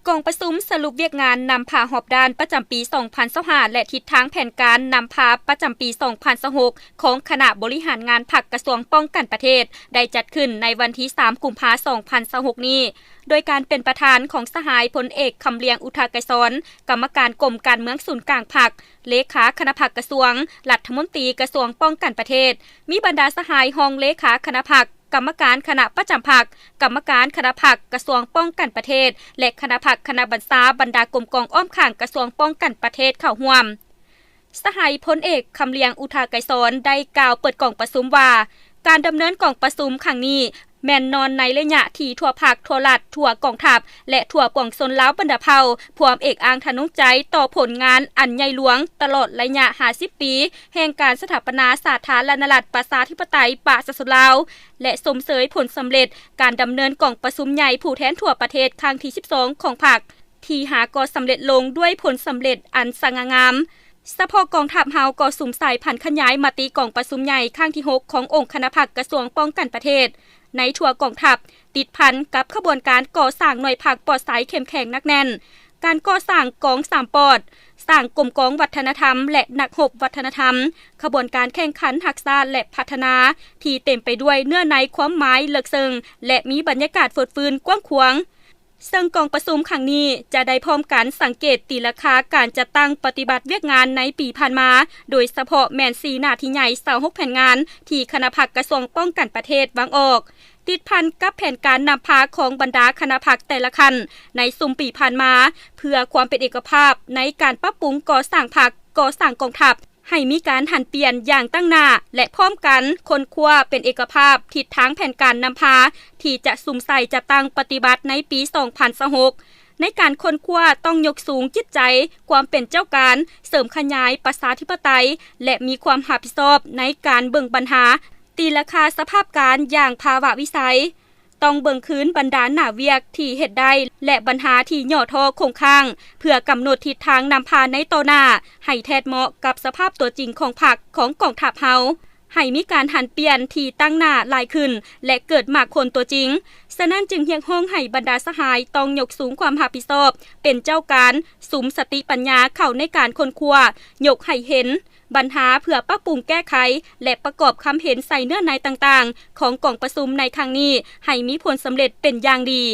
ກອງປະຊຸມສະຫຼຸບວຽກງານນຳພາຮອບດ້ານປະຈຳປີສອງພັນຊາວຫ້າ ແລະ ທິດທາງແຜນການນຳພາປະຈຳປີສອງພັນຊາວຫົກ ຂອງຄະນະບໍລິຫານງານພັກກະຊວງປ້ອງກັນປະເທດ ໄດ້ຈັດຂຶ້ນໃນວັນທີສາມ ກຸມພາ ສອງພັນຊາວຫົກນີ້ ໂດຍການເປັນປະທານຂອງສະຫາຍພົນເອກ ຄຳລຽງ ອຸທາໄກສອນ ກຳມະການກົມການເມືອງສູນກາງພັກ, ເລຂາຄະນະພັກກະຊວງ, ລັດຖະມົນຕີກະຊວງປ້ອງກັນປະເທດ, ມີບັນດາສະຫາຍຮອງເລຂາຄະນະພັກ, ກຳມະການຄະນະປະຈຳພັກ, ກຳມະການຄະນະພັກກະຊວງປ້ອງກັນປະເທດ ແລະ ຄະນະພັກຄະນະບັນຊາບັນດາກົມກອງອ້ອມຂ້າງກະຊວງປ້ອງກັນປະເທດເຂົ້າຮ່ວມ. ສະຫາຍພົນເອກ ຄຳລຽງ ອຸທາໄກສອນ ໄດ້ກ່າວເປີດກອງປະຊຸມວ່າ ການດຳເນີນກອງປະຊຸມຄັ້ງນີ້ ແມ່ນນອນໃນໄລຍະທີ່ທົ່ວພັກ, ທົ່ວລັດ, ທົ່ວກອງທັບ ແລະ ທົ່ວປວງຊົນລາວບັນດາເຜົ່າ ພວມເອກອ້າງທະນົງໃຈຕໍ່ຜົນງານອັນໃຫຍ່ຫຼວງຕະຫຼອດໄລຍະຫ້າສິບປີ ແຫ່ງການສະຖາປະນາສາທາລະນະລັດ ປະຊາທິປະໄຕ ປະຊາຊົນລາວ ແລະ ຊົມເຊີຍຜົນສຳເລັດການດຳເນີນກອງປະຊຸມໃຫຍ່ຜູ້ແທນທົ່ວປະເທດຄັ້ງທີສິບສອງຂອງພັກ ທີ່ຫາກໍສຳເລັດລົງດ້ວຍຜົນສຳເລັດອັນສະຫງ່າງາມ. ສະເພາະກອງທັບເຮົາກໍສຸມໃສ່ຜັນຂະຫຍາຍມະຕິກອງປະຊຸມໃຫຍ່ຄັ້ງທີຫົກຂອງອົງຄະນະພັກກະຊວງປ້ອງກັນປະເທດ ໃນທົ່ວກອງທັບ ຕິດພັນກັບຂະບວນການກໍ່ສ້າງໜ່ວຍພັກປອດໃສເຂັ້ມແຂງໜັກແໜ້ນ, ການກໍ່ສ້າງກອງສາມປອດ, ສ້າງກົມກອງວັດທະນະທຳ ແລະ ນັກຮົບວັດທະນະທຳ, ຂະບວນການແຂ່ງຂັນຮັກຊາດ ແລະ ພັດທະນາ ທີ່ເຕັມໄປດ້ວຍເນື້ອໃນຄວາມໝາຍເລິກເຊິ່ງ ແລະ ມີບັນຍາກາດຟົດຟື້ນກວ້າງຂວາງ. ເຊິ່ງກອງປະຊຸມຄັ້ງນີ້ຈະໄດ້ພ້ອມກັນສັງເກດຕີລາຄາການຈັດຕັ້ງປະຕິບັດວຽກງານໃນປີຜ່ານມາ, ໂດຍສະເພາະແມ່ນສີ່ໜ້າທີ່ໃຫຍ່ ຊາວຫົກແຜນງານ ທີ່ຄະນະພັກກະຊວງປ້ອງກັນປະເທດວາງອອກ, ຕິດພັນກັບແຜນການນຳພາຂອງບັນດາຄະນະພັກແຕ່ລະຂັ້ນໃນຊຸມປີຜ່ານມາ, ເພື່ອຄວາມເປັນເອກະພາບໃນການປັບປຸງກໍ່ສ້າງພັກ, ກໍ່ສ້າງກອງທັບ, ໃຫ້ມີການຫັນປ່ຽນຢ່າງຕັ້ງໜ້າ ແລະ ພ້ອມກັນຄົ້ນຄວ້າເປັນເອກະພາບທິດທາງແຜນການນຳພາ ທີ່ຈະສຸມໃສ່ຈັດຕັ້ງປະຕິບັດໃນປີສອງພັນຊາວຫົກ. ໃນການຄົ້ນຄວ້າຕ້ອງຍົກສູງຈິດໃຈຄວາມເປັນເຈົ້າການ, ເສີມຂະຫຍາຍປະຊາທິປະໄຕ ແລະ ມີຄວາມຮັບຜິດຊອບໃນການເບິ່ງບັນຫາ, ຕີລາຄາສະພາບການຢ່າງພາວະວິໄສ. ຕ້ອງເບິ່ງຄືນບັນດາໜ້າວຽກທີ່ເຮັດໄດ້ ແລະ ບັນຫາທີ່ຫຍໍ້ທໍ້ຄົງຄ້າງ ເພື່ອກຳນົດທິດທາງນຳພາໃນຕໍ່ໜ້າ ໃຫ້ແທດເໝາະກັບສະພາບຕົວຈິງຂອງພັກ, ຂອງກອງທັບເຮົາ, ໃຫ້ມີການຫັນປ່ຽນທີ່ຕັ້ງໜ້າຫຼາຍຂຶ້ນ ແລະ ເກີດໝາກຜົນຕົວຈິງ. ສະນັ້ນຈຶ່ງຮຽກຮ້ອງໃຫ້ບັນດາສະຫາຍຕ້ອງຍົກສູງຄວາມຮັບຜິດຊອບ, ເປັນເຈົ້າການ, ສຸມສະຕິປັນຍາເຂົ້າໃນການຄົ້ນຄວ້າ, ຍົກໃຫ້ເຫັນ ບັນຫາເພື່ອປັບປຸງແກ້ໄຂ ແລະ ປະກອບຄຳເຫັນໃສ່ເນື້ອໃນຕ່າງໆຂອງກອງປະຊຸມໃນຄັ້ງນີ້ ໃຫ້ມີຜົນສຳເລັດເປັນຢ່າງດີ.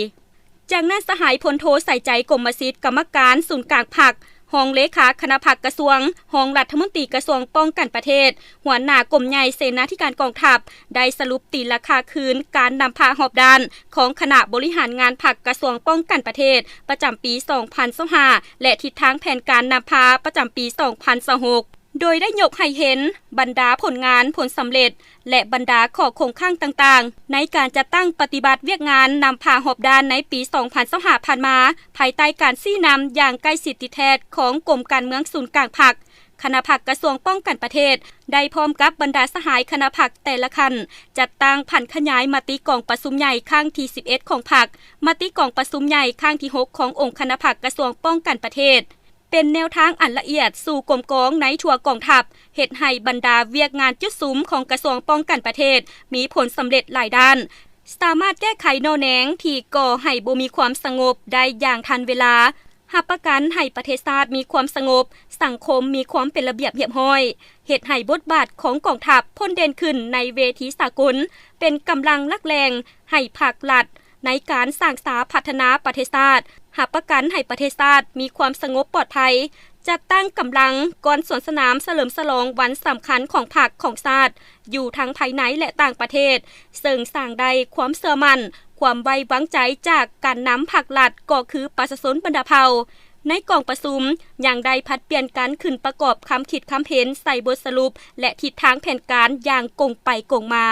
ຈາກນັ້ນ ສະຫາຍພົນໂທ ໄຊໃຈ ກົມມະສິດ ກຳມະການສູນກາງພັກ, ຮອງເລຂາຄະນະພັກກະຊວງ, ຮອງລັດຖະມົນຕີກະຊວງປ້ອງກັນປະເທດ, ຫົວໜ້າກົມໃຫຍ່ເສນາທິການກອງທັບ ໄດ້ສະຫຼຸບຕີລາຄາຄືນການນຳພາຮອບດ້ານຂອງຄະນະບໍລິຫານງານພັກກະຊວງປ້ອງກັນປະເທດ ປະຈຳປີສອງພັນຊາວຫ້າ ແລະ ທິດທາງແຜນການນຳພາປະຈຳປີສອງພັນຊາວຫົກ. ໂດຍໄດ້ຍົກໃຫ້ເຫັນບັນດາຜົນງານ, ຜົນສຳເລັດ ແລະ ບັນດາຂໍ້ຄົງຄ້າງຕ່າງໆ ໃນການຈັດຕັ້ງປະຕິບັດວຽກງານນຳພາຮອບດ້ານໃນປີສອງພັນຊາວຫ້າຜ່ານມາ, ພາຍໃຕ້ການຊີ້ນຳຢ່າງໃກ້ຊິດຕິດແທດຂອງກົມການເມືອງສູນກາງພັກ, ຄະນະພັກກະຊວງປ້ອງກັນປະເທດ ໄດ້ພ້ອມກັບບັນດາສະຫາຍຄະນະພັກແຕ່ລະຂັ້ນ ຈັດຕັ້ງຜັນຂະຫຍາຍມະຕິກອງປະຊຸມໃຫຍ່ຄັ້ງທີສິບເອັດຂອງພັກ, ມະຕິກອງປະຊຸມໃຫຍ່ຄັ້ງທີຫົກຂອງອົງຄະນະພັກກະຊວງປ້ອງກັນປະເທດ ເປັນແນວທາງອັນລະອຽດສູ່ກົມກອງໃນທົ່ວກອງທັບ, ເຮັດໃຫ້ບັນດາວຽກງານຈຸດສຸມຂອງກະຊວງປ້ອງກັນປະເທດມີຜົນສຳເລັດຫຼາຍດ້ານ, ສາມາດແກ້ໄຂໜໍ່ແນງທີ່ກໍ່ໃຫ້ບໍ່ມີຄວາມສະຫງົບໄດ້ຢ່າງທັນເວລາ, ຮັບປະກັນໃຫ້ປະເທດຊາດມີຄວາມສະຫງົບ, ສັງຄົມມີຄວາມເປັນລະບຽບຮຽບຮ້ອຍ, ເຮັດໃຫ້ບົດບາດຂອງກອງທັບພົ້ນເດັ່ນຂຶ້ນໃນເວທີສາກົນ, ເປັນກຳລັງຫຼັກແຫຼ່ງໃຫ້ພັກລັດ ໃນການສ້າງສາພັດທະນາປະເທດຊາດ, ຮັບປະກັນໃຫ້ປະເທດຊາດມີຄວາມສະຫງົບປອດໄພ, ຈັດຕັ້ງກຳລັງກ່ອນສວນສະໜາມສະເຫຼີມສະຫຼອງວັນສຳຄັນຂອງພັກຂອງຊາດ ຢູ່ທັງພາຍໃນ ແລະ ຕ່າງປະເທດ, ເຊິ່ງສ້າງໄດ້ຄວາມເຊື່ອໝັ້ນ, ຄວາມໄວ້ວາງໃຈຈາກການນຳພັກລັດ ກໍຄືປະຊາຊົນບັນດາເຜົ່າ. ໃນກອງປະຊຸມຍັງໄດ້ຜັດປ່ຽນກັນຂຶ້ນປະກອບຄຳຄິດຄຳເຫັນໃສ່ບົດສະຫຼຸບ ແລະ ທິດທາງແຜນການຢ່າງກົງໄປກົງມາ.